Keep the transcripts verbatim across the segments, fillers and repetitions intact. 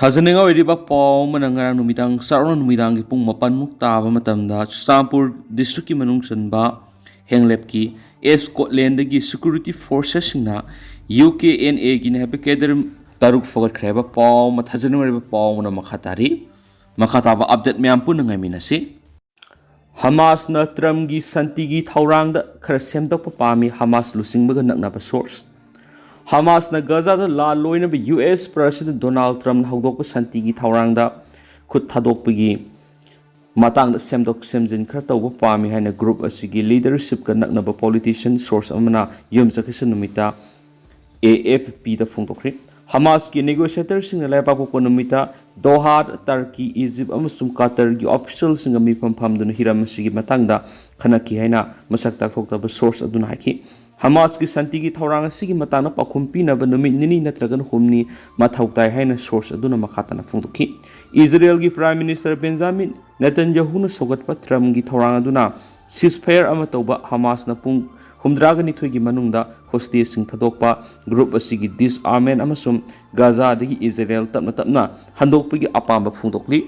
ꯊꯥꯖꯅꯤꯡꯉꯥꯏ ꯑꯣꯏꯔꯤꯕ ꯄꯥꯎ ꯑꯃꯅ, ꯉꯔꯥꯡ ꯅꯨꯃꯤꯗꯥꯡ ꯆꯥꯛꯔꯣꯟ ꯅꯨꯃꯤꯗꯥꯡꯒꯤ ꯄꯨꯡ ꯃꯥꯄꯟꯃꯨꯛ ꯇꯥꯕ ꯃꯇꯝꯗ ꯆꯨꯔꯆꯥꯟꯄꯨꯔ ꯗꯤꯁꯇ꯭ꯔꯤꯛꯀꯤ ꯃꯅꯨꯡ ꯆꯟꯕ ꯍꯦꯡꯂꯦꯞꯀꯤ ꯁ꯭ꯀꯣꯠꯂꯦꯟꯗꯒꯤ ꯁꯦꯀ꯭ꯌꯨꯔꯤꯇꯤ ꯐꯣꯔꯁꯦꯁꯁꯤꯡꯅ ꯌꯨ ꯀꯦ ꯑꯦꯟ ꯑꯦꯒꯤꯅꯤ ꯍꯥꯏꯕ ꯀꯦꯗꯔ ꯇꯔꯨꯛ ꯐꯒꯠꯈ꯭ꯔꯦ ꯍꯥꯏꯕ ꯄꯥꯎ ꯑꯃ, ꯊꯥꯖꯅꯤꯡꯉꯥꯏ ꯑꯣꯏꯔꯤꯕ ꯄꯥꯎ ꯑꯃꯅ ꯃꯈꯥ ꯇꯥꯔꯤ꯫ ꯃꯈꯥ ꯇꯥꯕ ꯑꯞꯗꯦꯠ ꯃꯌꯥꯝ ꯄꯨꯟꯅ ꯉꯥꯏꯃꯤꯟꯅꯁꯤ꯫ ꯍꯃꯥꯁꯅ ꯇ꯭ꯔꯝꯒꯤ ꯁꯥꯟꯇꯤꯒꯤ ꯊꯧꯔꯥꯡꯗ ꯈꯔ ꯁꯦꯝꯗꯣꯛꯄ ꯄꯥꯝꯃꯤ, ꯍꯃꯥꯁ ꯂꯨꯆꯤꯡꯕꯒ ꯅꯛꯅꯕ ꯁꯣꯔꯁ꯫ ꯍꯃꯥꯁꯅ ꯒꯖꯥꯗ ꯂꯥꯜ ꯂꯣꯏꯅꯕ ꯌꯨ ꯑꯦꯁ ꯄ꯭ꯔꯁꯤꯗꯦꯟ ꯗꯣꯅꯥꯜꯗ ꯇ꯭ꯔꯝꯅ ꯍꯧꯗꯣꯛꯄ ꯁꯥꯟꯇꯤꯒꯤ ꯊꯧꯔꯥꯡꯗ ꯈꯨꯠ ꯊꯥꯗꯣꯛꯄꯒꯤ ꯃꯇꯥꯡꯗ ꯁꯦꯝꯗꯣꯛ ꯁꯦꯝꯖꯤꯟ ꯈꯔ ꯇꯧꯕ ꯄꯥꯝꯃꯤ ꯍꯥꯏꯅ ꯒ꯭ꯔꯨꯞ ꯑꯁꯤꯒꯤ ꯂꯤꯗꯔꯁꯤꯞꯀ ꯅꯛꯅꯕ ꯄꯣꯂꯤꯇꯤꯁꯤꯌꯟ ꯁꯣꯔꯁ ꯑꯃꯅ ꯌꯨꯝꯁꯀꯩꯁ ꯅꯨꯃꯤꯠꯇ ꯑꯦ ꯑꯦꯐ ꯄꯤꯗ ꯐꯣꯡꯗꯣꯛꯈ꯭ꯔꯤ꯫ ꯍꯃꯥꯁꯀꯤ ꯅꯦꯒꯣꯁꯤꯌꯦꯇꯔꯁꯤꯡꯅ ꯂꯩꯕꯥꯛꯄꯣꯛꯄ ꯅꯨꯃꯤꯠꯇ ꯗꯣꯍꯥꯗ ꯇꯔꯀꯤ, ꯏꯖꯤꯞ ꯑꯃꯁꯨꯡ ꯀꯇꯔꯒꯤ ꯑꯣꯐꯤꯁꯤꯌꯦꯜꯁꯤꯡꯒ ꯃꯤꯐꯝ ꯐꯝꯗꯨꯅ ꯍꯤꯔꯝ ꯑꯁꯤꯒꯤ ꯃꯇꯥꯡꯗ ꯈꯟꯅꯈꯤ ꯍꯥꯏꯅ ꯃꯁꯛ ꯇꯥꯛꯊꯣꯛꯇꯕ ꯁꯣꯔꯁ ꯑꯗꯨꯅ ꯍꯥꯏꯈꯤ꯫ ꯍꯃꯥꯁꯀꯤ ꯁꯥꯟꯇꯤꯒꯤ ꯊꯧꯔꯥꯡ ꯑꯁꯤꯒꯤ ꯃꯇꯥꯡꯗ ꯄꯥꯎꯈꯨꯝ ꯄꯤꯅꯕ ꯅꯨꯃꯤꯠ ꯅꯤꯅꯤ ꯅꯠꯇ꯭ꯔꯒꯅ ꯍꯨꯝꯅꯤ ꯃꯊꯧ ꯇꯥꯏ ꯍꯥꯏꯅ ꯁꯣꯔꯁ ꯑꯗꯨꯅ ꯃꯈꯥ ꯇꯥꯅ ꯐꯣꯡꯗꯣꯛꯈꯤ꯫ ꯏꯖꯔꯦꯜꯒꯤ ꯄ꯭ꯔꯥꯏꯝ ꯃꯤꯅꯤꯁꯇꯔ ꯕꯦꯟꯖꯥꯃꯤꯟ ꯅꯦꯇꯟꯌꯥꯍꯨꯅ ꯁꯧꯒꯠꯄ ꯇ꯭ꯔꯝꯒꯤ ꯊꯧꯔꯥꯡ ꯑꯗꯨꯅ ceasefire ꯑꯃ ꯇꯧꯕ, ꯍꯃꯥꯁꯅ ꯄꯨꯡ ꯍꯨꯝꯗ꯭ꯔꯥꯒ ꯅꯤꯊꯣꯏꯒꯤ ꯃꯅꯨꯡꯗ ꯍꯣꯁꯇꯦꯖꯁꯤꯡ ꯊꯥꯗꯣꯛꯄ, ꯒ꯭ꯔꯨꯞ ꯑꯁꯤꯒꯤ ꯗꯤꯁꯑꯥꯔꯃꯦꯟ ꯑꯃꯁꯨꯡ ꯒꯥꯖꯥꯗꯒꯤ ꯏꯖꯔꯦꯜ ꯇꯞꯅ ꯇꯞꯅ ꯍꯟꯗꯣꯛꯄꯒꯤ ꯑꯄꯥꯝꯕ ꯐꯣꯡꯗꯣꯛꯂꯤ꯫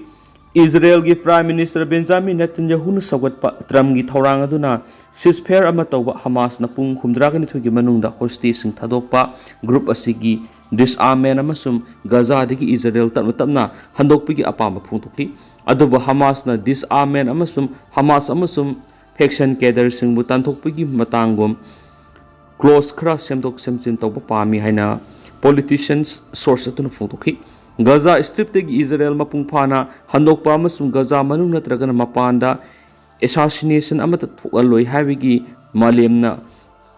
ꯏꯖꯔꯦꯜꯒꯤ ꯄ꯭ꯔꯥꯏꯝ ꯃꯤꯅꯤꯁꯇꯔ ꯕꯦꯟꯖꯥꯃꯤꯟ ꯅꯦꯇꯟꯌꯥꯍꯨꯅ ꯁꯧꯒꯠꯄ ꯇ꯭ꯔꯝꯒꯤ ꯊꯧꯔꯥꯡ ꯑꯗꯨꯅ ceasefire ꯑꯃ ꯇꯧꯕ, ꯍꯃꯥꯁꯅ ꯄꯨꯡ ꯍꯨꯝꯗ꯭ꯔꯥꯒ ꯅꯤꯊꯣꯏꯒꯤ ꯃꯅꯨꯡꯗ ꯍꯣꯁꯇꯦꯖꯁꯤꯡ ꯊꯥꯗꯣꯛꯄ, ꯒ꯭ꯔꯨꯞ ꯑꯁꯤꯒꯤ ꯗꯤꯁꯑꯥꯔꯃꯦꯟ ꯑꯃꯁꯨꯡ ꯒꯥꯖꯥꯗꯒꯤ ꯏꯖꯔꯦꯜ ꯇꯞꯅ ꯇꯞꯅ ꯍꯟꯗꯣꯛꯄꯒꯤ ꯑꯄꯥꯝꯕ ꯐꯣꯡꯗꯣꯛꯂꯤ꯫ ꯑꯗꯨꯕꯨ ꯍꯃꯥꯁꯅ ꯗꯤꯁꯑꯥꯔꯃꯦꯟ ꯑꯃꯁꯨꯡ ꯍꯃꯥꯁ ꯑꯃꯁꯨꯡ ꯐꯦꯛꯁꯟ ꯀꯦꯗꯔꯁꯤꯡꯕꯨ ꯇꯥꯟꯊꯣꯛꯄꯒꯤ ꯃꯇꯥꯡꯒꯨꯝ ꯀ꯭ꯂꯣꯖ ꯈꯔ ꯁꯦꯝꯗꯣꯛ ꯁꯦꯝꯖꯤꯟ ꯇꯧꯕ ꯄꯥꯝꯃꯤ ꯍꯥꯏꯅ ꯄꯣꯂꯤꯇꯤꯁꯤꯌꯟ ꯁꯣꯔꯁ ꯑꯗꯨꯅ ꯐꯣꯡꯗꯣꯛꯈꯤ꯫ ꯒꯥꯖꯥ ꯁ꯭ꯇ꯭ꯔꯤꯞꯇꯒꯤ ꯏꯖꯔꯦꯜ ꯃꯄꯨꯡ ꯐꯥꯅ ꯍꯟꯗꯣꯛꯄ ꯑꯃꯁꯨꯡ ꯒꯥꯖꯥ ꯃꯅꯨꯡ ꯅꯠꯇ꯭ꯔꯒꯅ ꯃꯄꯥꯟꯗ ꯑꯦꯁꯥꯁꯤꯅꯦꯁꯟ ꯑꯃꯠꯇ ꯊꯣꯛꯍꯜꯂꯣꯏ ꯍꯥꯏꯕꯒꯤ ꯃꯥꯂꯦꯝꯅ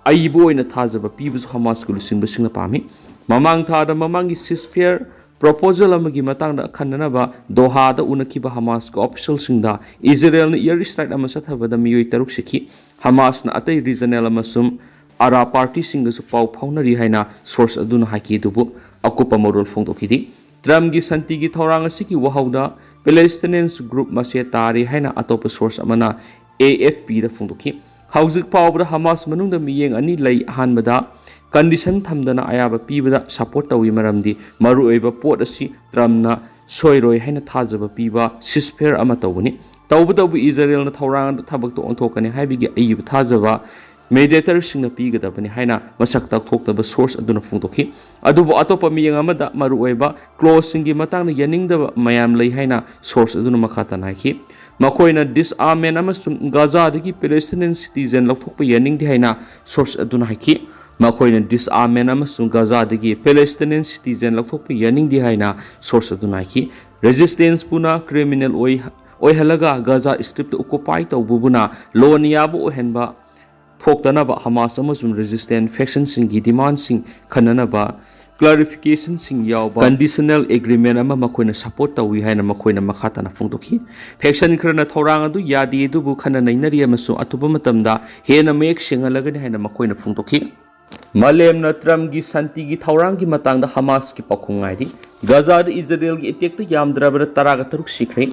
ꯑꯏꯕ ꯑꯣꯏꯅ ꯊꯥꯖꯕ ꯄꯤꯕꯁꯨ ꯍꯃꯥꯁꯀꯤ ꯂꯨꯆꯤꯡꯕꯁꯤꯡꯅ ꯄꯥꯝꯃꯤ꯫ ꯃꯃꯥꯡ ꯊꯥꯗ ꯃꯃꯥꯡꯒꯤ ceasefire proposal ꯑꯃꯒꯤ ꯃꯇꯥꯡꯗ ꯑꯈꯟꯅꯅꯕ ꯗꯣꯍꯥꯗ ꯎꯅꯈꯤꯕ ꯍꯃꯥꯁꯀꯤ ꯑꯣꯐꯤꯁꯤꯌꯦꯜꯁꯤꯡꯗ ꯏꯖꯔꯦꯜꯅ air strike ꯑꯃ ꯆꯠꯊꯕꯗ ꯃꯤꯑꯣꯏ ꯇꯔꯨꯛ ꯁꯤꯈꯤ꯫ ꯍꯃꯥꯁꯅ ꯑꯇꯩ ꯔꯤꯖꯅꯦꯜ ꯑꯃꯁꯨꯡ ꯑꯔꯥꯕ ꯄꯥꯔꯇꯤꯁꯤꯡꯒꯁꯨ ꯄꯥꯎ ꯐꯥꯎꯅꯔꯤ ꯍꯥꯏꯅ ꯁꯣꯔꯁ ꯑꯗꯨꯅ ꯍꯥꯏꯈꯤ, ꯑꯗꯨꯕꯨ ꯑꯀꯨꯞꯄ ꯃꯔꯣꯜ ꯐꯣꯡꯗꯣꯛꯈꯤꯗꯦ꯫ ꯇ꯭ꯔꯝꯒꯤ ꯁꯥꯟꯇꯤꯒꯤ ꯊꯧꯔꯥꯡ ꯑꯁꯤꯒꯤ ꯋꯥꯍꯧꯗ ꯄꯦꯂꯦꯁꯇꯤꯅꯤꯌꯟꯁ ꯒ꯭ꯔꯨꯞ ꯃꯆꯦ ꯇꯥꯔꯤ ꯍꯥꯏꯅ ꯑꯇꯣꯞꯄ ꯁꯣꯔꯁ ꯑꯃꯅ ꯑꯦ ꯑꯦꯐ ꯄꯤꯗ ꯐꯣꯡꯗꯣꯛꯈꯤ꯫ ꯍꯧꯖꯤꯛ ꯐꯥꯎꯕꯗ ꯍꯃꯥꯁ ꯃꯅꯨꯡꯗ ꯃꯤꯠꯌꯦꯡ ꯑꯅꯤ ꯂꯩ꯫ ꯑꯍꯥꯟꯕꯗ, ꯀꯟꯗꯤꯁꯟ ꯊꯝꯗꯅ ꯑꯌꯥꯕ ꯄꯤꯕꯗ ꯁꯄꯣꯔꯠ ꯇꯧꯏ, ꯃꯔꯝꯗꯤ ꯃꯔꯨꯑꯣꯏꯕ ꯄꯣꯠ ꯑꯁꯤ ꯇ꯭ꯔꯝꯅ ꯁꯣꯏꯔꯣꯏ ꯍꯥꯏꯅ ꯊꯥꯖꯕ ꯄꯤꯕ ꯁꯤꯁꯐꯦꯌꯔ ꯑꯃ ꯇꯧꯕꯅꯤ꯫ ꯇꯧꯕꯇꯕꯨ ꯏꯖꯔꯦꯜꯅ ꯊꯧꯔꯥꯡ ꯑꯗꯨ ꯊꯕꯛꯇ ꯑꯣꯟꯊꯣꯛꯀꯅꯤ ꯍꯥꯏꯕꯒꯤ ꯑꯏꯕ ꯊꯥꯖꯕ ꯃꯦꯗꯤꯌꯦꯇꯔꯁꯤꯡꯅ ꯄꯤꯒꯗꯕꯅꯤ ꯍꯥꯏꯅ ꯃꯁꯛ ꯇꯥꯛꯊꯣꯛꯇꯕ ꯁꯣꯔꯁ ꯑꯗꯨꯅ ꯐꯣꯡꯗꯣꯛꯈꯤ꯫ ꯑꯗꯨꯕꯨ ꯑꯇꯣꯞꯄ ꯃꯤꯠꯌꯦꯡ ꯑꯃꯗ ꯃꯔꯨꯑꯣꯏꯕ ꯀ꯭ꯂꯣꯖꯁꯤꯡꯒꯤ ꯃꯇꯥꯡꯗ ꯌꯥꯅꯤꯡꯗꯕ ꯃꯌꯥꯝ ꯂꯩ ꯍꯥꯏꯅ ꯁꯣꯔꯁ ꯑꯗꯨꯅ ꯃꯈꯥ ꯇꯥꯅ ꯍꯥꯏꯈꯤ꯫ ꯃꯈꯣꯏꯅ ꯗꯤꯁꯑꯥꯔꯃꯦꯟ ꯑꯃꯁꯨꯡ ꯒꯥꯖꯥꯗꯒꯤ ꯄꯦꯂꯦꯁꯇꯤꯅꯤꯌꯟ ꯁꯤꯇꯤꯖꯦꯟ ꯂꯧꯊꯣꯛꯄ ꯌꯥꯅꯤꯡꯗꯦ ꯍꯥꯏꯅ ꯁꯣꯔꯁ ꯑꯗꯨꯅ ꯍꯥꯏꯈꯤ꯫ ꯃꯈꯣꯏꯅ ꯗꯤꯁꯑꯥꯔꯃꯦꯟ ꯑꯃꯁꯨꯡ ꯒꯥꯖꯥꯗꯒꯤ ꯄꯦꯂꯦꯁꯇꯤꯅꯤꯌꯟ ꯁꯤꯇꯤꯖꯦꯟ ꯂꯧꯊꯣꯛꯄ ꯌꯥꯅꯤꯡꯗꯦ ꯍꯥꯏꯅ ꯁꯣꯔꯁ ꯑꯗꯨꯅ ꯍꯥꯏꯈꯤ꯫ ꯔꯦꯖꯤꯁꯇꯦꯟꯁꯄꯨꯅ ꯀ꯭ꯔꯤꯃꯤꯅꯦꯜ ꯑꯣꯏ ꯑꯣꯏꯍꯜꯂꯒ ꯒꯥꯖꯥ ꯁ꯭ꯇ꯭ꯔꯤꯞꯇ ꯑꯣꯀꯨꯄꯥꯏ ꯇꯧꯕꯕꯨꯅ ꯂꯣꯟ ꯌꯥꯕ ꯑꯣꯏꯍꯟꯕ ꯊꯣꯛꯇꯅꯕ ꯍꯃꯥꯁ ꯑꯃꯁꯨꯡ ꯔꯦꯖꯤꯁꯇꯦꯟ ꯐꯦꯛꯁꯟꯁꯤꯡꯒꯤ ꯗꯤꯃꯥꯟꯁꯤꯡ ꯈꯟꯅꯅꯕ ꯀ꯭ꯂꯥꯔꯤꯐꯤꯀꯦꯁꯟꯁꯤꯡ ꯌꯥꯎꯕ ꯀꯟꯗꯤꯁꯅꯦꯜ ꯑꯦꯒ꯭ꯔꯤꯃꯦꯟ ꯑꯃ ꯃꯈꯣꯏꯅ ꯁꯄꯣꯔꯠ ꯇꯧꯏ ꯍꯥꯏꯅ ꯃꯈꯣꯏꯅ ꯃꯈꯥ ꯇꯥꯅ ꯐꯣꯡꯗꯣꯛꯈꯤ꯫ ꯐꯦꯛꯁꯟ ꯈꯔꯅ ꯊꯧꯔꯥꯡ ꯑꯗꯨ ꯌꯥꯗꯦ ꯑꯗꯨꯕꯨ ꯈꯟꯅ ꯅꯩꯅꯔꯤ ꯑꯃꯁꯨꯡ ꯑꯊꯨꯕ ꯃꯇꯝꯗ ꯍꯦꯟꯅ ꯃꯌꯦꯛ ꯁꯦꯡꯍꯜꯂꯒꯅꯤ ꯍꯥꯏꯅ ꯃꯈꯣꯏꯅ ꯐꯣꯡꯗꯣꯛꯈꯤ꯫ ꯃꯥꯂꯦꯝꯅ ꯇ꯭ꯔꯝꯒꯤ ꯁꯥꯟꯇꯤꯒꯤ ꯊꯧꯔꯥꯡꯒꯤ ꯃꯇꯥꯡꯗ ꯍꯃꯥꯁꯀꯤ ꯄꯥꯎꯈꯨꯝ ꯉꯥꯏꯔꯤ꯫ ꯒꯥꯖꯥꯗ ꯏꯖꯔꯦꯜꯒꯤ ꯑꯦꯇꯦꯛꯇ ꯌꯥꯝꯗ꯭ꯔꯕꯗ ꯇꯔꯥꯒ ꯇꯔꯨꯛ ꯁꯤꯈ꯭ꯔꯦ꯫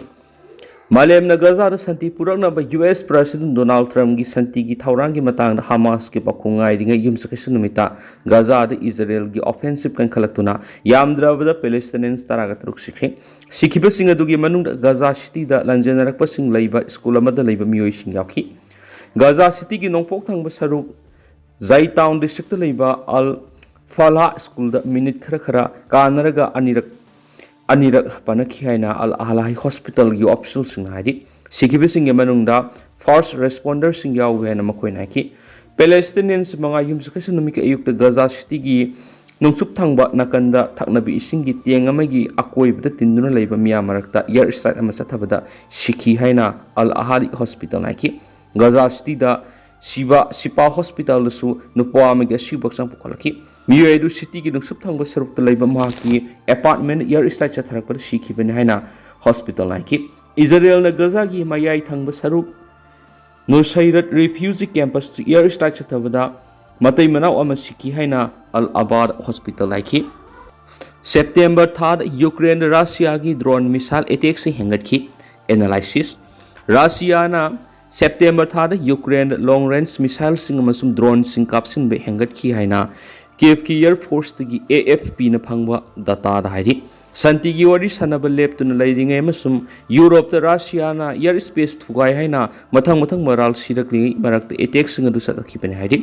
ꯃꯥꯂꯦꯝꯅ ꯒꯥꯖꯥꯗ ꯁꯥꯟꯇꯤ ꯄꯨꯔꯛꯅꯕ ꯌꯨ ꯑꯦꯁ ꯄ꯭ꯔꯁꯤꯗꯦꯟ ꯗꯣꯅꯥꯜꯗ ꯇ꯭ꯔꯝꯒꯤ ꯁꯥꯟꯇꯤꯒꯤ ꯊꯧꯔꯥꯡꯒꯤ ꯃꯇꯥꯡꯗ ꯍꯃꯥꯁꯀꯤ ꯄꯥꯎꯈꯨꯝ ꯉꯥꯏꯔꯤꯉꯩ ꯌꯨꯝꯁꯀꯩꯁ ꯅꯨꯃꯤꯠꯇ ꯒꯥꯖꯥꯗ ꯏꯖꯔꯦꯜꯒꯤ ꯑꯣꯐꯦꯟꯁꯤꯞ ꯀꯟꯈꯠꯂꯛꯇꯨꯅ ꯌꯥꯝꯗ꯭ꯔꯕꯗ ꯄꯦꯂꯦꯁꯇꯤꯅꯤꯌꯟꯁ ꯇꯔꯥꯒ ꯇꯔꯨꯛ ꯁꯤꯈ꯭ꯔꯦ꯫ ꯁꯤꯈꯤꯕꯁꯤꯡ ꯑꯗꯨꯒꯤ ꯃꯅꯨꯡꯗ ꯒꯥꯖꯥ ꯁꯤꯇꯤꯗ ꯂꯥꯟꯖꯦꯟꯅꯔꯛꯄꯁꯤꯡ ꯂꯩꯕ ꯁ꯭ꯀꯨꯜ ꯑꯃꯗ ꯂꯩꯕ ꯃꯤꯑꯣꯏꯁꯤꯡ ꯌꯥꯎꯈꯤ꯫ ꯒꯥꯖꯥ ꯁꯤꯇꯤꯒꯤ ꯅꯣꯡꯄꯣꯛ ꯊꯪꯕ ꯁꯔꯨꯛ ꯖꯥꯏꯇꯥꯎꯟ ꯗꯤꯁꯇ꯭ꯔꯤꯛꯇ ꯂꯩꯕ ꯑꯜ ꯐꯥꯂꯥ ꯁ꯭ꯀꯨꯜꯗ ꯃꯤꯅꯤꯠ ꯈꯔ ꯈꯔ ꯀꯥꯟꯅꯔꯒ ꯑꯅꯤꯔꯛ ꯑꯅꯤꯔꯛ ꯄꯥꯟꯅꯈꯤ ꯍꯥꯏꯅ ꯑꯜ ꯑꯍꯂꯥꯍꯤ ꯍꯣꯁꯄꯤꯇꯥꯜꯒꯤ ꯑꯣꯐꯤꯁꯤꯌꯦꯜꯁꯤꯡꯅ ꯍꯥꯏꯔꯤ꯫ ꯁꯤꯈꯤꯕꯁꯤꯡꯒꯤ ꯃꯅꯨꯡꯗ ꯐꯥꯔꯁ ꯔꯦꯁꯄꯣꯟꯗꯔꯁꯤꯡ ꯌꯥꯎꯏ ꯍꯥꯏꯅ ꯃꯈꯣꯏꯅ ꯍꯥꯏꯈꯤ꯫ ꯄꯦꯂꯦꯁꯇꯤꯅꯤꯌꯟꯁ ꯃꯉꯥ ꯌꯨꯝꯁꯀꯩꯁ ꯅꯨꯃꯤꯠꯀꯤ ꯑꯌꯨꯛꯇ ꯒꯥꯖꯥ ꯁꯤꯇꯤꯒꯤ ꯅꯣꯡꯆꯨꯞ ꯊꯪꯕ ꯅꯥꯀꯟꯗ ꯊꯛꯅꯕ ꯏꯁꯤꯡꯒꯤ ꯇꯦꯡ ꯑꯃꯒꯤ ꯑꯀꯣꯏꯕꯗ ꯇꯤꯟꯗꯨꯅ ꯂꯩꯕ ꯃꯤꯌꯥꯝ ꯃꯔꯛꯇ ꯏꯌꯔ ꯁ꯭ꯇ꯭ꯔꯥꯏꯛ ꯑꯃ ꯆꯠꯊꯕꯗ ꯁꯤꯈꯤ ꯍꯥꯏꯅ ꯑꯜ ꯑꯍꯥꯂꯤ ꯍꯣꯁꯄꯤꯇꯥꯜꯅ ꯍꯥꯏꯈꯤ꯫ ꯒꯥꯖꯥ ꯁꯤꯇꯤꯗ ꯁꯤꯕꯥ ꯁꯤꯄꯥ ꯍꯣꯁꯄꯤꯇꯥꯜꯗꯁꯨ ꯅꯨꯄꯥ ꯑꯃꯒꯤ ꯑꯁꯤꯕ ꯍꯛꯆꯥꯡ ꯄꯨꯈꯠꯂꯛꯈꯤ꯫ ꯃꯤꯑꯣꯏ ꯑꯗꯨ ꯁꯤꯇꯤꯒꯤ ꯅꯣꯡꯆꯨꯞ ꯊꯪꯕ ꯁꯔꯨꯛꯇ ꯂꯩꯕ ꯃꯍꯥꯛꯀꯤ ꯑꯦꯄꯥꯔꯠꯃꯦꯟ ꯏꯌꯔ ꯁ꯭ꯇ꯭ꯔꯥꯏꯛ ꯆꯠꯊꯔꯛꯄꯗ ꯁꯤꯈꯤꯕꯅꯤ ꯍꯥꯏꯅ ꯍꯣꯁꯄꯤꯇꯥꯜꯅ ꯍꯥꯏꯈꯤ꯫ ꯏꯖꯔꯦꯜꯅ ꯒꯥꯖꯥꯒꯤ ꯃꯌꯥꯏ ꯊꯪꯕ ꯁꯔꯨꯛ ꯅꯨꯁꯩꯔꯠ ꯔꯤꯐ꯭ꯌꯨꯖꯤ ꯀꯦꯝꯄꯁꯇ ꯏꯌꯔ ꯁ꯭ꯇ꯭ꯔꯥꯏꯛ ꯆꯠꯊꯕꯗ ꯃꯇꯩ ꯃꯅꯥꯎ ꯑꯃ ꯁꯤꯈꯤ ꯍꯥꯏꯅ ꯑꯜ ꯑꯕꯥꯗ ꯍꯣꯁꯄꯤꯇꯥꯜ ꯍꯥꯏꯈꯤ꯫ ꯁꯦꯞꯇꯦꯝꯕꯔ ꯊꯥꯗ ꯌꯨꯀ꯭ꯔꯦꯟꯗ ꯔꯁꯤꯌꯥꯒꯤ ꯗ꯭ꯔꯣꯟ ꯃꯤꯁꯥꯏꯜ ꯑꯦꯇꯦꯛꯁꯤꯡ ꯍꯦꯟꯒꯠꯈꯤ꯫ ꯑꯦꯅꯥꯂꯥꯏꯁꯤꯁ: ꯔꯁꯤꯌꯥꯅ ꯁꯦꯞꯇꯦꯝꯕꯔ ꯊꯥꯗ ꯌꯨꯀ꯭ꯔꯦꯟꯗ ꯂꯣꯡ ꯔꯦꯟꯖ ꯃꯤꯁꯥꯏꯜꯁꯤꯡ ꯑꯃꯁꯨꯡ ꯗ꯭ꯔꯣꯟꯁꯤꯡ ꯀꯥꯞꯁꯤꯟꯕ ꯍꯦꯟꯒꯠꯈꯤ ꯍꯥꯏꯅ ꯀꯤꯌꯦꯚꯀꯤ ꯑꯦꯌꯔ ꯐꯣꯔꯁꯇꯒꯤ ꯑꯦ ꯑꯦꯐ ꯄꯤꯅ ꯐꯪꯕ ꯗꯇꯥꯗ ꯍꯥꯏꯔꯤ꯫ ꯁꯥꯟꯇꯤꯒꯤ ꯋꯥꯔꯤ ꯁꯥꯟꯅꯕ ꯂꯦꯞꯇꯨꯅ ꯂꯩꯔꯤꯉꯩ ꯑꯃꯁꯨꯡ ꯌꯨꯔꯣꯞꯇ ꯔꯁꯤꯌꯥꯅ ꯑꯦꯌꯔ ꯁ꯭ꯄꯦꯁ ꯊꯨꯒꯥꯏ ꯍꯥꯏꯅ ꯃꯊꯪ ꯃꯊꯪ ꯃꯔꯥꯜ ꯁꯤꯔꯛꯂꯤꯉꯩ ꯃꯔꯛꯇ ꯑꯦꯇꯦꯛꯁꯤꯡ ꯑꯗꯨ ꯆꯠꯊꯈꯤꯕꯅꯤ ꯍꯥꯏꯔꯤ꯫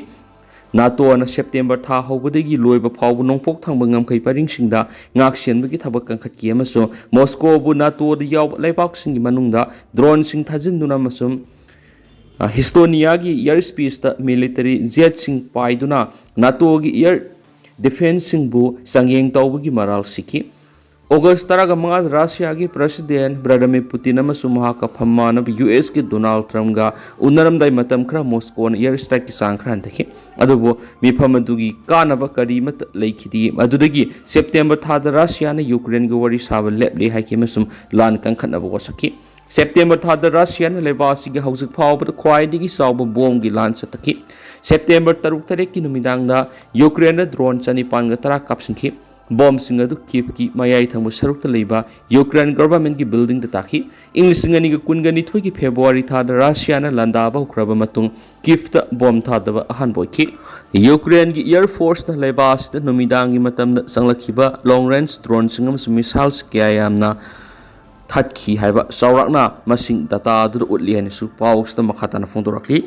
ꯅꯥꯇꯣꯅ ꯁꯦꯞꯇꯦꯝꯕꯔ ꯊꯥ ꯍꯧꯕꯗꯒꯤ ꯂꯣꯏꯕ ꯐꯥꯎꯕ ꯅꯣꯡꯄꯣꯛ ꯊꯪꯕ ꯉꯝꯈꯩ ꯄꯔꯤꯡꯁꯤꯡꯗ ꯉꯥꯛꯁꯦꯟꯕꯒꯤ ꯊꯕꯛ ꯀꯟꯈꯠꯈꯤ ꯑꯃꯁꯨꯡ ꯃꯣꯁꯀꯣꯕꯨ ꯅꯥꯇꯣꯗ ꯌꯥꯎꯕ ꯂꯩꯕꯥꯛꯁꯤꯡꯒꯤ ꯃꯅꯨꯡꯗ ꯗ꯭ꯔꯣꯟꯁꯤꯡ ꯊꯥꯖꯤꯟꯗꯨꯅ ꯑꯃꯁꯨꯡ ꯑ, ꯍꯤꯁꯇꯣꯅꯤꯌꯥꯒꯤ ꯑꯦꯌꯔ ꯁ꯭ꯄꯦꯁꯇ ꯃꯤꯂꯤꯇꯔꯤ ꯖꯦꯠꯁꯤꯡ ꯄꯥꯏꯗꯨꯅ ꯅꯥꯇꯣꯒꯤ ꯑꯦꯌꯔ ꯗꯤꯐꯦꯟꯁꯁꯤꯡꯕꯨ ꯆꯥꯡꯌꯦꯡ ꯇꯧꯕꯒꯤ ꯃꯔꯥꯜ ꯁꯤꯈꯤ꯫ ꯑꯣꯒꯁ ꯇꯔꯥꯃꯉꯥꯗ ꯔꯁꯤꯌꯥꯒꯤ ꯄ꯭ꯔꯁꯤꯗꯦꯟ ꯚ꯭ꯂꯥꯗꯤꯃꯤꯔ ꯄꯨꯇꯤꯟ ꯑꯃꯁꯨꯡ ꯃꯍꯥꯛꯀ ꯐꯝꯃꯥꯟꯅꯕ ꯌꯨ ꯑꯦꯁꯀꯤ ꯗꯣꯅꯥꯜꯗ ꯇ꯭ꯔꯝꯞꯒ ꯎꯅꯔꯝꯗꯥꯏ ꯃꯇꯝ ꯈꯔ ꯃꯣꯁꯀꯣꯅ ꯑꯦꯌꯔ ꯁ꯭ꯇ꯭ꯔꯥꯏꯛꯀꯤ ꯆꯥꯡ ꯈꯔ ꯍꯟꯊꯈꯤ꯫ ꯑꯗꯨꯕꯨ ꯃꯤꯐꯝ ꯑꯗꯨꯒꯤ ꯀꯥꯟꯅꯕ ꯀꯔꯤꯃꯠꯇ ꯂꯩꯈꯤꯗꯦ꯫ ꯑꯗꯨꯗꯒꯤ ꯁꯦꯞꯇꯦꯝꯕꯔ ꯊꯥꯗ ꯔꯁꯤꯌꯥꯅ ꯌꯨꯀ꯭ꯔꯦꯟꯒ ꯋꯥꯔꯤ ꯁꯥꯕ ꯂꯦꯞꯂꯦ ꯍꯥꯏꯈꯤ ꯑꯃꯁꯨꯡ ꯂꯥꯟ ꯀꯟꯈꯠꯅꯕ ꯋꯥꯁꯛꯈꯤ꯫ ꯁꯦꯞꯇꯦꯝꯕꯔ ꯊꯥꯗ ꯔꯁꯤꯌꯥꯅ ꯂꯩꯕꯥꯛ ꯑꯁꯤꯒꯤ ꯍꯧꯖꯤꯛ ꯐꯥꯎꯕꯗ ꯈ꯭ꯋꯥꯏꯗꯒꯤ ꯆꯥꯎꯕ ꯕꯣꯝꯒꯤ ꯂꯥꯟ ꯆꯠꯊꯈꯤ꯫ ꯁꯦꯞꯇꯦꯝꯕꯔ ꯇꯔꯨꯛ ꯇꯔꯦꯠꯀꯤ ꯅꯨꯃꯤꯗꯥꯡꯗ ꯌꯨꯀ꯭ꯔꯦꯟꯗ ꯗ꯭ꯔꯣꯟ ꯆꯅꯤꯄꯥꯟꯒ ꯇꯔꯥ ꯀꯥꯞꯁꯤꯟꯈꯤ꯫ ꯕꯣꯝꯁꯤꯡ ꯑꯗꯨ ꯀꯤꯌꯦꯚꯀꯤ ꯃꯌꯥꯏ ꯊꯪꯕ ꯁꯔꯨꯛꯇ ꯂꯩꯕ ꯌꯨꯀ꯭ꯔꯦꯟ ꯒꯚꯔꯟꯃꯦꯟꯠꯀꯤ ꯕꯤꯜꯗꯤꯡꯗ ꯇꯥꯈꯤ꯫ ꯏꯪ ꯂꯤꯁꯤꯡ ꯑꯅꯤꯒ ꯀꯨꯟꯒ ꯅꯤꯊꯣꯏꯒꯤ ꯐꯦꯕ꯭ꯔꯨꯋꯥꯔꯤ ꯊꯥꯗ ꯔꯁꯤꯌꯥꯅ ꯂꯥꯟꯗꯥꯕ ꯍꯧꯈ꯭ꯔꯕ ꯃꯇꯨꯡ ꯀꯤꯌꯦꯚꯇ ꯕꯣꯝ ꯊꯥꯗꯕ ꯑꯍꯥꯟꯕ ꯑꯣꯏꯈꯤ꯫ ꯌꯨꯀ꯭ꯔꯦꯟꯒꯤ ꯑꯦꯌꯔ ꯐꯣꯔꯁꯅ ꯂꯩꯕꯥꯛ ꯑꯁꯤꯗ ꯅꯨꯃꯤꯗꯥꯡꯒꯤ ꯃꯇꯝꯗ ꯆꯪꯂꯛꯈꯤꯕ ꯂꯣꯡ ꯔꯦꯟꯖ ꯗ꯭ꯔꯣꯟꯁꯤꯡ ꯑꯃꯁꯨꯡ ꯃꯤꯁꯥꯏꯜꯁ ꯀꯌꯥ ꯌꯥꯝꯅ ꯊꯠꯈꯤ ꯍꯥꯏꯕ ꯆꯥꯎꯔꯥꯛꯅ ꯃꯁꯤꯡ ꯗꯇꯥ ꯑꯗꯨꯗ ꯎꯠꯂꯤ ꯍꯥꯏꯅꯁꯨ ꯄꯥꯎ ꯑꯁꯤꯗ ꯃꯈꯥ ꯇꯥꯅ ꯐꯣꯡꯗꯣꯔꯛꯂꯤ꯫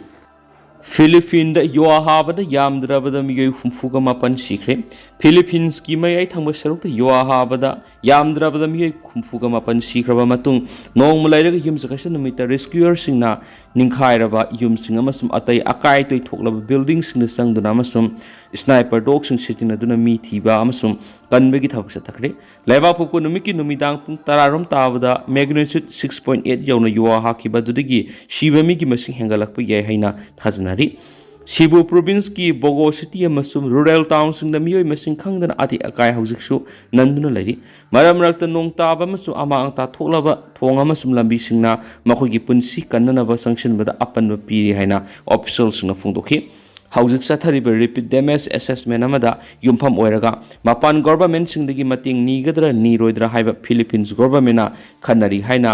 ꯐꯤꯂꯤꯄꯤꯟꯗ ꯌꯨꯍꯥ ꯍꯥꯕꯗ ꯌꯥꯝꯗ꯭ꯔꯕꯗ ꯃꯤꯑꯣꯏ ꯍꯨꯝꯐꯨꯒ ꯃꯥꯄꯟ ꯁꯤꯈ꯭ꯔꯦ꯫ ꯐꯤꯂꯤꯄꯤꯟꯁꯀꯤ ꯃꯌꯥꯏ ꯊꯪꯕ ꯁꯔꯨꯛꯇ ꯌꯨꯍꯥ ꯍꯥꯕꯗ ꯌꯥꯝꯗ꯭ꯔꯕꯗ ꯃꯤꯑꯣꯏ ꯍꯨꯝꯐꯨꯒ ꯃꯥꯄꯟ ꯁꯤꯈ꯭ꯔꯕ ꯃꯇꯨꯡ, ꯅꯣꯡꯃ ꯂꯩꯔꯒ ꯌꯨꯝꯁꯀꯩꯁ ꯅꯨꯃꯤꯠꯇ ꯔꯦꯁꯀ꯭ꯌꯨꯌꯔꯁꯤꯡꯅ ꯅꯤꯡꯈꯥꯏꯔꯕ ꯌꯨꯝꯁꯤꯡ ꯑꯃꯁꯨꯡ ꯑꯇꯩ ꯑꯀꯥꯏ ꯑꯇꯣꯏ ꯊꯣꯛꯂꯕ ꯕꯤꯜꯗꯤꯡꯁꯤꯡꯗ ꯆꯪꯗꯨꯅ ꯑꯃꯁꯨꯡ ꯁ꯭ꯅꯥꯏꯄꯔ ꯗꯣꯒꯁꯤꯡ ꯁꯤꯖꯤꯟꯅꯗꯨꯅ ꯃꯤ ꯊꯤꯕ ꯑꯃꯁꯨꯡ ꯀꯟꯕꯒꯤ ꯊꯕꯛ ꯆꯠꯊꯈ꯭ꯔꯦ꯫ ꯂꯩꯕꯥꯛꯄꯣꯛꯄ ꯅꯨꯃꯤꯠꯀꯤ ꯅꯨꯃꯤꯗꯥꯡ ꯄꯨꯡ ꯇꯔꯥꯔꯣꯝ ꯇꯥꯕꯗ magnitude six point eight ꯌꯧꯅ ꯌꯨꯍꯥ ꯍꯥꯈꯤꯕ ꯑꯗꯨꯗꯒꯤ ꯁꯤꯕ ꯃꯤꯒꯤ ꯃꯁꯤꯡ ꯍꯦꯟꯒꯠꯂꯛꯄ ꯌꯥꯏ ꯍꯥꯏꯅ ꯊꯥꯖꯅꯔꯤ꯫ ꯁꯤꯕꯨ ꯄ꯭ꯔꯣꯚꯤꯟꯁꯀꯤ ꯕꯣꯒꯣ ꯁꯤꯇꯤ ꯑꯃꯁꯨꯡ ꯔꯨꯔꯦꯜ ꯇꯥꯎꯟꯁꯤꯡꯗ ꯃꯤꯑꯣꯏ ꯃꯁꯤꯡ ꯈꯪꯗꯅ ꯑꯇꯦꯛ ꯑꯀꯥꯏ ꯍꯧꯖꯤꯛꯁꯨ ꯅꯟꯗꯨꯅ ꯂꯩꯔꯤ꯫ ꯃꯔꯛ ꯃꯔꯛꯇ ꯅꯣꯡ ꯇꯥꯕ ꯑꯃꯁꯨꯡ ꯑꯃꯥꯡ ꯑꯇꯥ ꯊꯣꯛꯂꯕ ꯊꯣꯡ ꯑꯃꯁꯨꯡ ꯂꯝꯕꯤꯁꯤꯡꯅ ꯃꯈꯣꯏꯒꯤ ꯄꯨꯟꯁꯤ ꯀꯟꯅꯅꯕ ꯆꯪꯁꯤꯟꯕꯗ ꯑꯄꯟꯕ ꯄꯤꯔꯤ ꯍꯥꯏꯅ ꯑꯣꯐꯤꯁꯤꯌꯦꯜꯁꯤꯡꯅ ꯐꯣꯡꯗꯣꯛꯈꯤ꯫ ꯍꯧꯖꯤꯛ ꯆꯠꯊꯔꯤꯕ ꯔꯦꯄꯤꯗ ꯗꯦꯃꯦꯖ ꯑꯦꯁꯦꯁꯃꯦꯟ ꯑꯃꯗ ꯌꯨꯝꯐꯝ ꯑꯣꯏꯔꯒ ꯃꯄꯥꯟ ꯒꯣꯚꯔꯟꯃꯦꯟꯠꯁꯤꯡꯗꯒꯤ ꯃꯇꯦꯡ ꯅꯤꯒꯗ꯭ꯔꯥ ꯅꯤꯔꯣꯏꯗ꯭ꯔꯥ ꯍꯥꯏꯕ ꯐꯤꯂꯤꯄꯤꯟꯁ ꯒꯣꯚꯔꯟꯃꯦꯟꯠꯅ ꯈꯟꯅꯔꯤ ꯍꯥꯏꯅ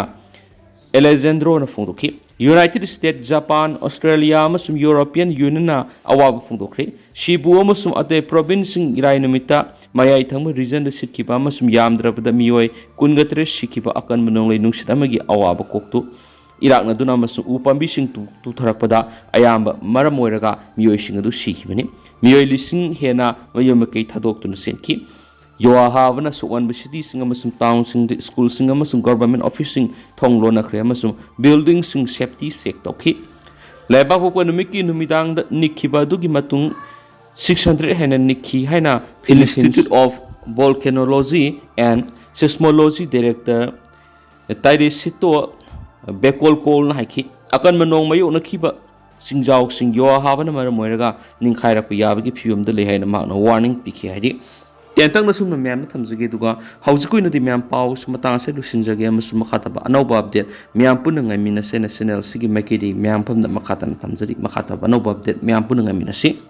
ꯑꯦꯂꯦꯖꯦꯟꯗ꯭ꯔꯣꯅ ꯐꯣꯡꯗꯣꯛꯈꯤ꯫ United States, Japan, Australia ꯑꯃꯁꯨꯡ European Unionꯅ ꯑꯋꯥꯕ ꯐꯣꯡꯗꯣꯛꯈ꯭ꯔꯦ꯫ ꯁꯤꯕꯨ ꯑꯃꯁꯨꯡ ꯑꯇꯩ provinceꯁꯤꯡ ꯏꯔꯥꯏ ꯅꯨꯃꯤꯠꯇ ꯃꯌꯥꯏ ꯊꯪꯕ regionꯗ ꯁꯤꯠꯈꯤꯕ ꯑꯃꯁꯨꯡ ꯌꯥꯝꯗ꯭ꯔꯕꯗ ꯃꯤꯑꯣꯏ ꯀꯨꯟꯒ ꯇꯔꯦꯠ ꯁꯤꯈꯤꯕ ꯑꯀꯟꯕ ꯅꯣꯡꯂꯩ ꯅꯨꯡꯁꯤꯠ ꯑꯃꯒꯤ ꯑꯋꯥꯕ ꯀꯣꯛꯇꯨ ꯏꯔꯥꯛꯅꯗꯨꯅ ꯑꯃꯁꯨꯡ ꯎ ꯄꯥꯝꯕꯤꯁꯤꯡ ꯇꯨ-, ꯇꯨꯊꯔꯛꯄꯗ ꯑꯌꯥꯝꯕ ꯃꯔꯝ ꯑꯣꯏꯔꯒ ꯃꯤꯑꯣꯏꯁꯤꯡ ꯑꯗꯨ ꯁꯤꯈꯤꯕꯅꯤ꯫ ꯃꯤꯑꯣꯏ ꯂꯤꯁꯤꯡ ꯍꯦꯟꯅ ꯃꯌꯨꯝ ꯃꯀꯩ ꯊꯥꯗꯣꯛꯇꯨꯅ ꯆꯦꯟꯈꯤ꯫ ꯌꯣꯍꯥꯕꯅ ꯁꯣꯛꯍꯟꯕ cityꯁꯤꯡ ꯑꯃꯁꯨꯡ townꯁꯤꯡꯗ schoolꯁꯤꯡ ꯑꯃꯁꯨꯡ government officeꯁꯤꯡ ꯊꯣꯡ ꯂꯣꯟꯅꯈ꯭ꯔꯦ ꯑꯃꯁꯨꯡ buildingꯁꯤꯡ safety check ꯇꯧꯈꯤ꯫ ꯂꯩꯕꯥꯛꯄꯣꯛꯄ ꯅꯨꯃꯤꯠꯀꯤ ꯅꯨꯃꯤꯗꯥꯡꯗ ꯅꯤꯛꯈꯤꯕ ꯑꯗꯨꯒꯤ ꯃꯇꯨꯡ six hundred ꯍꯦꯟꯅ ꯅꯤꯛꯈꯤ ꯍꯥꯏꯅ Philippines Institute of Volcanology and Seismology director ꯇꯥꯏꯔꯦꯁꯤꯇꯣ ꯕꯦꯀꯣꯜꯀꯣꯜꯅ ꯍꯥꯏꯈꯤ꯫ ꯑꯀꯟꯕ ꯅꯣꯡ ꯃꯥꯌꯣꯛꯅꯈꯤꯕ ꯆꯤꯡꯖꯥꯎꯁꯤꯡ ꯌꯣꯍꯥꯕꯅ ꯃꯔꯝ ꯑꯣꯏꯔꯒ ꯅꯤꯡꯈꯥꯏꯔꯛꯄ ꯌꯥꯕꯒꯤ ꯐꯤꯕꯝꯗ ꯂꯩ ꯍꯥꯏꯅ ꯃꯍꯥꯛꯅ warning ꯄꯤꯈꯤ ꯍꯥꯏꯔꯤ꯫ ꯇꯦꯟꯇꯛꯅ ꯁꯨꯝꯅ ꯃꯌꯥꯝꯅ ꯊꯝꯖꯒꯦ, ꯑꯗꯨꯒ ꯍꯧꯖꯤꯛꯀꯤ ꯑꯣꯏꯅꯗꯤ ꯃꯌꯥꯝ ꯄꯥꯎ ꯃꯇꯥꯡ ꯑꯁꯤꯗ ꯂꯣꯏꯁꯤꯟꯖꯒꯦ ꯑꯃꯁꯨꯡ ꯃꯈꯥ ꯇꯥꯕ ꯑꯅꯧꯕ update ꯃꯌꯥꯝ ꯄꯨꯟꯅ ꯉꯥꯏꯃꯤꯟꯅꯁꯦꯅ channel ꯑꯁꯤꯒꯤ ꯃꯥꯏꯀꯩꯗꯒꯤ ꯃꯌꯥꯝ ꯄꯨꯝꯅ ꯃꯈꯥ ꯇꯥꯅ ꯊꯝꯖꯔꯤ꯫ ꯃꯈꯥ ꯇꯥꯕ ꯑꯅꯧꯕ update ꯃꯌꯥꯝ ꯄꯨꯟꯅ ꯉꯥꯏꯃꯤꯟꯅꯁꯤ꯫